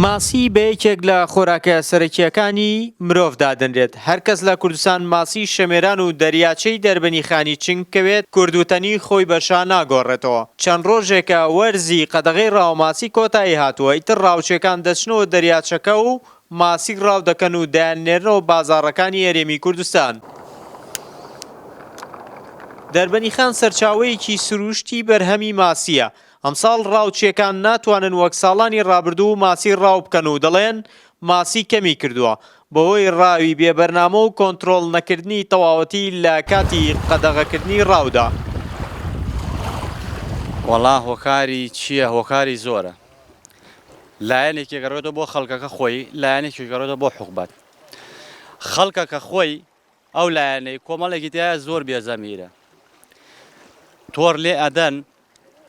ماسی بە یەکێک لە خۆراکە سەرەکییەکانی مرۆڤ دادەنرێت، هەرکەس لە کوردستان ماسی شەمێران و دەریاچەی دەربەنیخانی چنگ بکەوێت، کوردوتەنی خۆی بە شا ناگۆڕێتەوە. چەند ڕۆژێکە وەرزی قەدەغەی ڕاوەماسی کۆتایی هاتووە، ئیتر ڕاوچیەکان دەچنەوە دەریاچەکە و ماسی ڕاو دەکەن و دەیاننێرنەوە بازاڕەکانی هەرێمی کوردستان. دەربەنیخان سەرچاوەیەکی سرووشتی بەرهەمی ماسییە، ئەمساڵ ڕاوچییەکان ناتوانن وەک ساڵانی ڕابردوو ماسی ڕاو بکەن و دەڵێن ماسی کەمی کردووە بەهۆی ڕاوی بێ بەرنامە و کۆنترۆڵ نەکردنی تەواوەتی لە کاتی قەدەغەکردنی ڕاودا. وەڵا هۆکاری چیە هۆکاری زۆرە لایەنێکی گەڕێتەوە بۆ خەڵکەکە خۆی لایەنێکی گەڕێتەوە بۆ حکومەت خەڵکەکە خۆی ئەو لایەنەی کۆمەڵێکی تایە زۆر بێزەمیرە تۆڕ لێ ئەدەن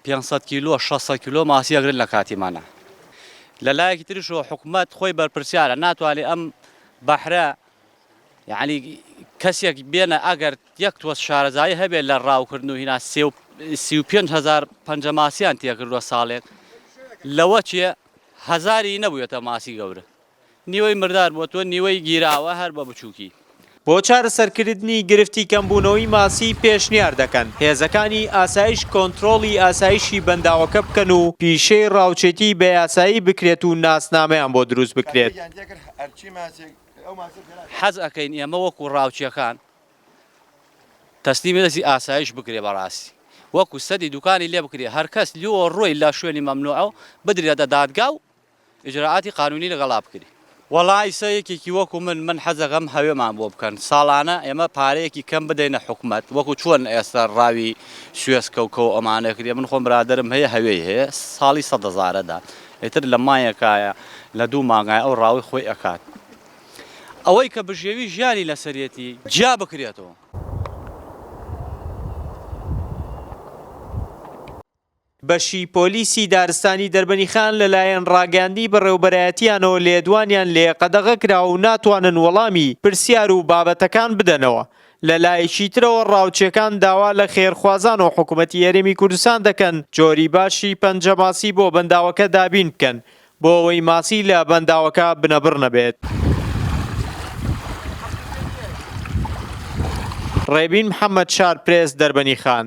500 کیلۆ 600 کیلۆ ماسی ئەگرن لە کاتی مانا لە لایەکی تریشەوە حکومەت خۆی بەرپرسیارە ناتوانێت ئەم بەحرە یعنی کەسێک بێنە ئەگەر یەک تۆز شارەزایی هەبێت لە ڕاوکردن و هینا 35 هەزار پەنجە ماسیان تێکردووە ساڵێک لەوە چێ هەزاری نەبووێتە ماسی گەورە نیوەی مردار بۆتوە نیوەی گیراوە هەر بە بچوکی. بۆ چارەسەرکردنی گرفتی کەمبوونەوەی ماسی پێشنیار دەکەن هێزەکانی ئاسایش کۆنترۆڵی ئاسایشی بەنداوەکە بکەن و پیشەی ڕاوچێتی بە یاسایی بکرێت و ناسنامەیان بۆ دروست بکرێت. حەز ئەکەین ئێمە وەکو ڕاوچیەکان تەسلیمی دەستی ئاسایش بکرێ بەڕاستی وەکو سەدی دوکانی لێ بکرێ هەرکەس لۆ ڕۆی لە شوێنی مەمنوعە و بدرێتە دادگا و ئیجرائاتی قانونی لەگەڵا بکری. وەڵا ئیسە یەکێکی وەکو من من حەزەکەم هەوێمان بۆ بکەن ساڵانە ئێمە پارەیەکی کەم بدەینە حکومەت وەکو چۆن ئێستا ڕاوی سوێسکە و کەو ئەمانە کرێ من خۆم برادەرم هەیە هەوێی هەیە ساڵی سەد هەزارە دا ئیتر لە مانگێکایە لە دوو مانگایە ئەو ڕاوی خۆی ئەکات ئەوەی کە بژێوی ژیانی لەسەرێتی جیا بکرێتەوە. بەشی پۆلیسی دارستانی دەربەنیخان لەلایەن ڕاگەیاندنی بەڕێوبەرایەتیانەوە لێدوانیان لێ قەدەغە کرا و ناتوانن وەڵامی پرسیار و بابەتەکان بدەنەوە. لە لایەکی ترەوە ڕاوچیەکان داوا لە خێرخوازان و حکومەتی هەرێمی کوردستان دەکەن جۆری باشی پەنجەماسی بۆ بەنداوەکە دابین بکەن بۆ ئەوەی ماسی لە بەنداوەکە بنەبڕ نەبێت. ڕێبین محەمەد، شارپرێس، دەربەنیخان.